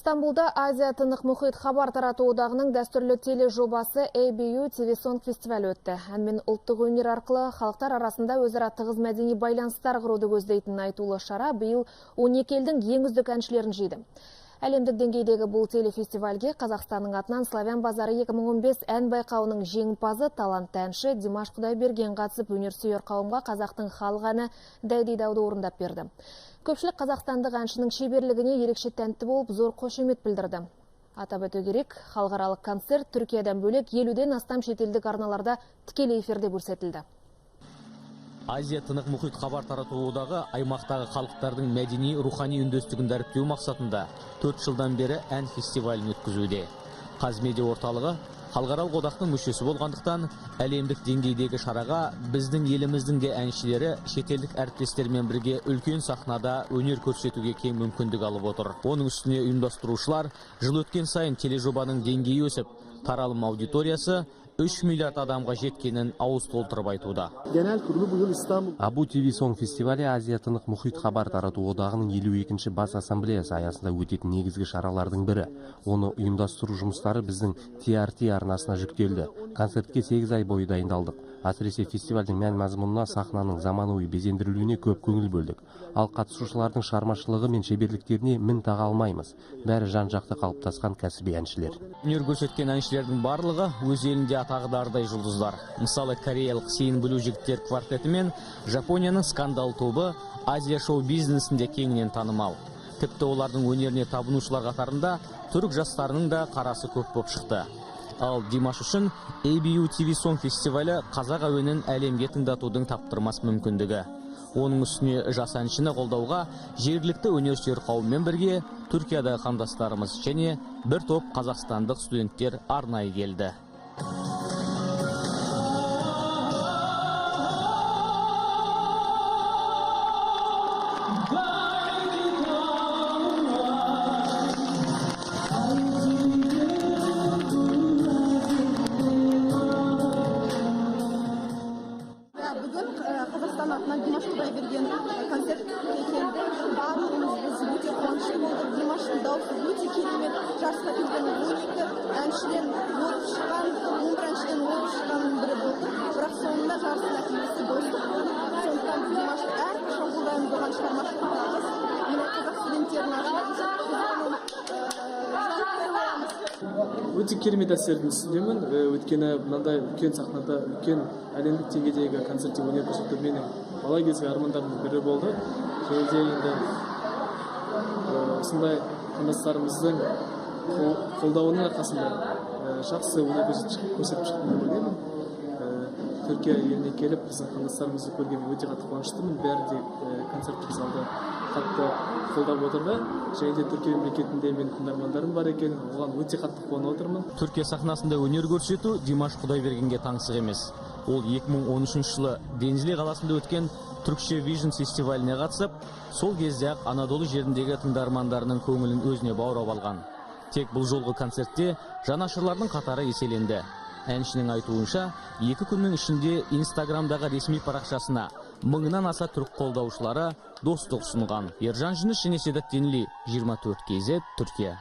Стамбулда Азия Тынық мұхит хабар тарату одағының дәстүрлі тележобасы ABU TV Song фестивалі өтті. Ән мен ұлттық өнер арқылы халықтар арасында өзара тығыз мәдени байланыстар құруды көздейтін айтулы шара биыл 12 елдің ең үздік әншілерін жиды. Әлемдік деңгейдегі бұл телефестивальге Қазақстанның атынан Славян базары 2015 ән байқауының жеңімпазы талантты әнші Димаш Құдайберген қатысып, өнерсүйер қауымға қазақтың халық әні Дайдидауды орындап берді. Көпшілік қазақстандық әншінің шеберлігіне ерекше тәнті болып, зор қошемет білдірді. Атап өту керек, халықаралық концерт Түркиядан бөлек 50-ден астам шетелдік арналарда тікелей эфирде көрсетілді. Азия Тынық мұхит хабар тарату одағы аймақтағы халықтардың мәдени рухани үндестігін дәріптеу мақсатында 4 жылдан бері ән фестивалін өткізуде. Қазмедиа орталығы халықаралық одақтың мүшесі болғандықтан әлемдік деңгейдегі шараға біздің еліміздің де әншілері шетелдік әріптестермен бірге үлкен сахнада өнер көрсетуге кең мүмкіндік алып отыр. Оның үстіне ұйымдастырушылар жыл өткен сайын тележобаның деңгейі өсіп, таралым аудиториясы 3 миллиард адамға жеткенін ауыз толтырып айтуда. ABU TV Song фестивалі Азия Тынық мұхит хабар тарату одағының 52-ші бас ассамблеясы аясында өтетін негізгі шаралардың бірі. Оны ұйымдастыру жұмыстары біздің TRT арнасына жүктелді. Концертке 8 ай бойы дайындалдық. Әсіресе фестивальдің мән мазмұнына, сахнаның заманауи безендірілуіне көп көңіл бөлдік. Ал қатысушылардың шығармашылығы мен шеберліктеріне мін таға алмаймыз. Бәрі жан-жақты қалыптасқан кәсіби әншілер. Өнер көрсеткен әншілердің барлығы өз елінде атағы дардай жұлдыздар. Мысалы, кореялық Сейін Блю жігіттер квартеті мен Жапонияның Скандал тобы Азия шоу-бизнесінде кеңінен танымал. Тіпті олардың өнеріне табынушылар қатарында түрік жастарының да қарасы көп боп шықты. Ал Димаш үшін ABU TV Song фестивалі қазақ әуенін әлемге тыңдатудың таптырмас мүмкіндігі. Оның үстіне жас әншіні қолдауға жергілікті өнерсүйер қауыммен бірге Түркиядағы қандастарымыз және бір топ қазақстандық студенттер арнайы келді. Бүгін Қазақстан атынан Димаш Құдайберген концертке келді. Барлығымыз біз өте қуанышты болдық. Димаштың дауысы өте керемет. Жарысқа келген 12 әншіден озып шыққан, 11 әншіден озып шыққанның бірі болды. Бірақ соңында жарыстың нәтижесі достық болды. Сондықтан біз Димашты әрқашан қолдаймыз, оған шығармашылық табыс. Міне, қазақ студенттерінің атынан біз оның жанкүйері боламыз. Өте керемет әсердің үстіндемін. Өйткені мынандай үлкен сахнада, үлкен әлемдік деңгейдегі концертте өнер көрсету менің бала кезгі армандарымның бірі болды. Және де енді осындай қандастарымыздың қолдауының арқасында жақсы өнер көрсетіп шықтым деп ойлаймын. Түркия еліне келіп біздің қандастарымызды көргеніме өте қатты қуаныштымын. Бәрі де концерттік залды қатты қолдап отырды. Және де Түркия мемлекетінде менің тыңдармандарым бар екен, оған өте қатты қуанып отырмын. Түркия сахнасында өнер көрсету Димаш Құдайбергенге таңсық емес. Ол 2013 жылы Денизли қаласында өткен Түркше Vision фестиваліне қатысып, сол кезде-ақ Анадолы жеріндегі тыңдармандарының көңілін өзіне баурап алған. Тек бұл жолғы концертте жанашырлардың қатары еселенді. Әншінің айтуынша, 2 күннің ішінде Инстаграмдағы ресми парақшасына 1000-нан аса түрік қолдаушылары достық ұсынған. Ержан Жүніс және Седат Денли, 24 KZ, Түркия.